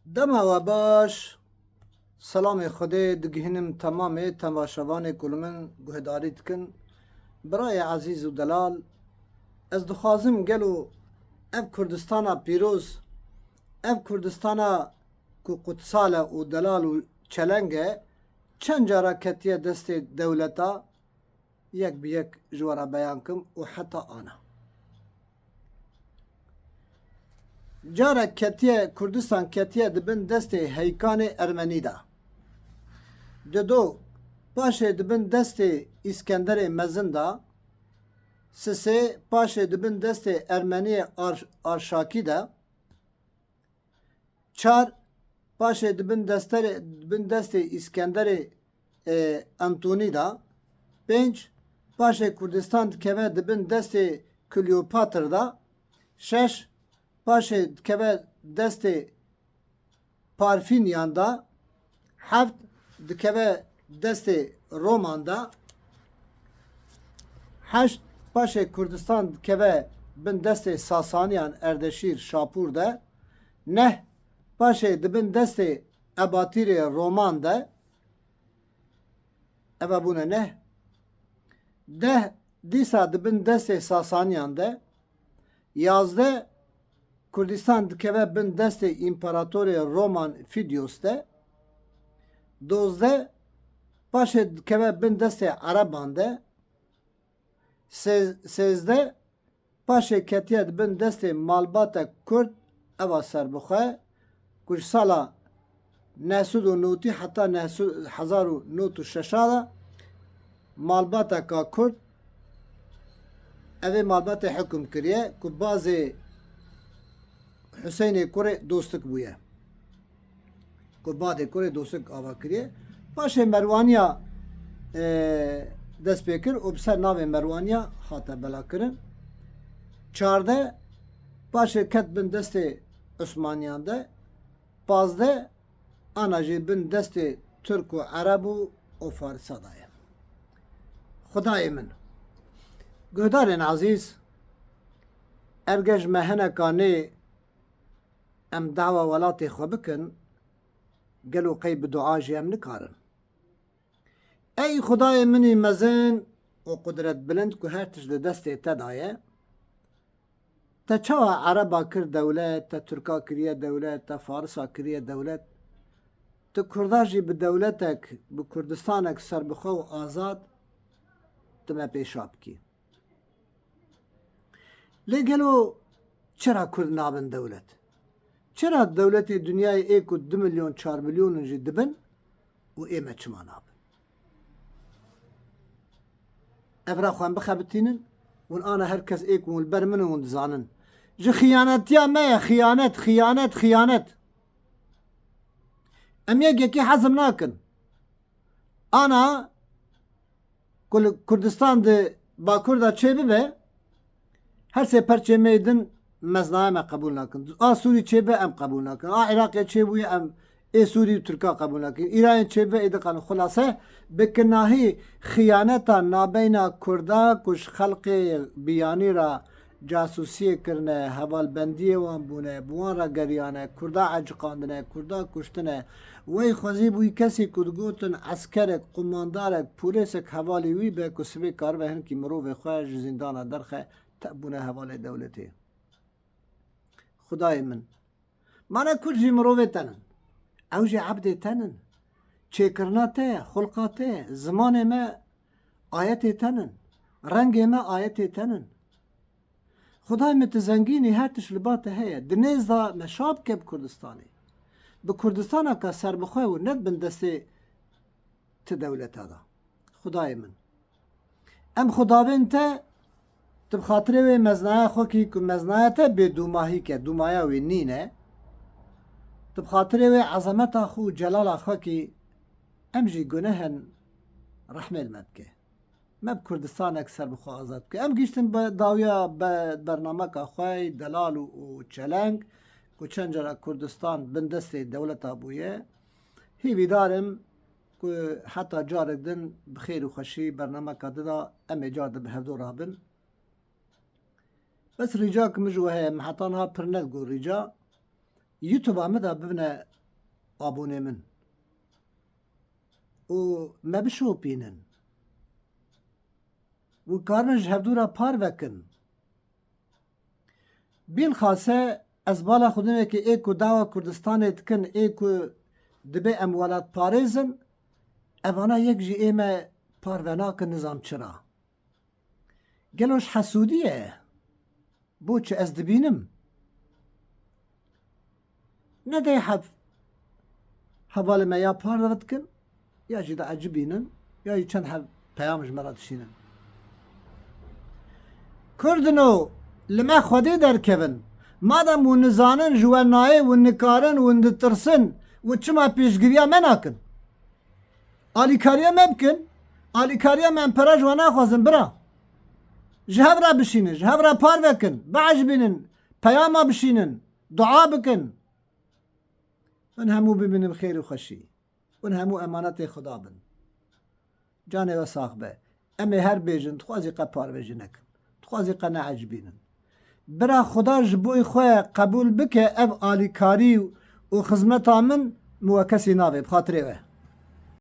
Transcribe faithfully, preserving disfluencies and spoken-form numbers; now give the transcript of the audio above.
Dema we baş, selamê Xwedê digihînim temamê temaşevanê ku li min guhdarî dikin. Birayê ezîz û delal, ez dixwazim gelo ev Kurdistana pîroz, ev Kurdistana ku qutsal e û delal û çeleng e, çend cara ketiye destê dewleta, yek bi yek ji we re beyan kim û heta ana. Carek ketiye, Kurdistan ketiye di bin destê heykanê Ermenî de. Dido, paşê di bin destê Îskenderê Mezin de. Sisê, paşê di bin destê Ermeniyê Ar-, Arşakî de. Çar, paşê di bin desterê, di bin destê Îskenderê, e, Antonî de. Pênc, paşê Kurdistan dikeve di bin destê Kleopatr de. Şeş, paşê dikeve destê Parfînyan de. Heft, dikeve destê Roman de. Heşt, paşê Kurdistan dikeve bin destê Sasaniyan Erdeşîr Şapûr de. Neh, paşê di bin destê Ebatîrê Roman de. Eve bûne neh. Deh, dîsa di bin destê Sasaniyan de. Yazdeh, Kurdistan dikeve bin destê împaratorê Roman Fidios de. Dozdeh, paşê dikeve bin destê Ereban de. Sêz-, sêzdeh, paşê ketiye di bin destê malbatek Kurd, eva serbixwe, ku ji sala neh sed û notî heta neh sed, hezar û nod û şeş de malbateka Kurd, evê malbatê hukm kiriye, ku bazê Huseynê kurê Dostik bûye. Ku badê kurê Dostik ava kiriye. Paşê Merwaniya, e, dest pê kir û bi ser navê Merwaniya hate bela kirin. Çardeh, paşê ket bin destê Osmaniyan de. Pazdeh, ana jî bin destê Tirk û Ereb û, û Farisa daye. Xwedayê min. Guhdarên ezîz, erge ji me hineka nê em dawa welatê xwe bikin, gelo qey bi dua jî em nikarin? Ey Xwedayê min î mezin û qudretbilind ku her tişt di destê te de ye, te çawa Ereba kir dewlet, te Tirka kiriye dewlet, te Farisa kiriye dewlet, tu Kurda jî bi dewletek, bi Kurdistanek serbixwe û azad tu me pêşa bikî. Lê gelo çira Kurd nabin dewlet? Çira dewletê dinyayê ê ku du milyon, çar milyon in jî dibin û ê me çima nabin? Ev ra xwe em bixebitînin, hûn ana her kes ê ku hûn li ber min in hûn dizanin. Ji xiyanetiya me ye, xiyanet, xiyanet, xiyanet. Em yek yekê hezm nakin. Ana ku li Kurdistan di Bakur de çêbibe, her sê perçê me yê din meznaya me qebûl nakin. A Sûrî çêbe em qebûl nakin. A Iraqê çêbûye em ê Sûrî û Tirka qebûl nakin. Îranê çêbe ê diqan. Xulase bi kinahî xiyaneta nabeyna Kurda ku ji xelqê biyanî re Casûsiyê kirine, hevalbendiyê wan bûne, bi wan re geriyane, Kurda eciqandine, Kurda kuştine. Wey xwezî bûyî kesî ku digotin eskerek, qumandarek, pûlêsek hevalî wî be ku sibê karibe hinkî mirovê xwe ji zîndana derxe, te bûne hevalê dewletê. Xwedayê min. Mane Kurd jî mirovê te nin. Ew jî ebdê te nin. Çêkirina te ye, xulqa te ye. Zimanê me ayetê te nin. Rengê me ayetê te nin. Xwedayê min tu zengîn î, her tişt li ba te heye. Di nêz de me şa bike bi Kurdistanê. Bi Kurdistaneke serbixwe û ne di bin destê ti dewleta de. Xwedayê min. Em xwe davên te, tu bi xatirê wê meznaya xwe kî ku meznaya te bê dûmahîk e, dûmaya wê nîne. Tu bi xatirê wê ezemeta xwe û celala xwe kî em jî guneh in, rehmê li me bike. Me bi Kurdistanek serbixwe azad bike. Em gihîştin be dawiya be bernameka xwe yê delal û, û çeleng ku çend cara Kurdistan bin destê dewleta bûye. Hîvîdar im ku heta carek din bi xêr û xweşî bernameka dida em ê car di bi hevdo rabin. Bes rîca ki min ji we heye, min heta niha pir nedigot rîca. YouTube-a min de bibine abonê min û me bişopînin. Hûn karin ji hevdû re parve kin. Bilxase ez bala xwe dinekê ê ku dawa Kurdistanê dikin, ê ku dibê em welatparêz in, evana yek jî ê me parve nakin, nizam çira. Gelo ji hesûdî ye? Bo çi ez dibînim? Nedê hev hevalê me ya parve dikin, ya jî diecibînin, ya jî çend hev peyam ji me re dişînin. Kurdino, li me Xwedê derkevin. Madem hûn nizanin ji we nayê, hûn nikarin, hûn ditirsin, hûn çima pêşgiriya me nakin? Alîkariya me bikin. Alîkariya me, em pere ji we naxwazin, bira. Ji hev re bişînin, ji hev re parve kin, biecibînin, peyama bişînin, dua bikin. Hûn hemû bimînin xêr û xweşî. Hûn hemû emanetê Xuda bin. Canê we sax be. Em ê her bêjin, dixwazî qe parve jî nekin. Dixwazî qe neecibînin. Bira Xuda ji bo xwe qebûl bike ev alîkarî û xizmeta min, min we kesî navê, bi xatirê we.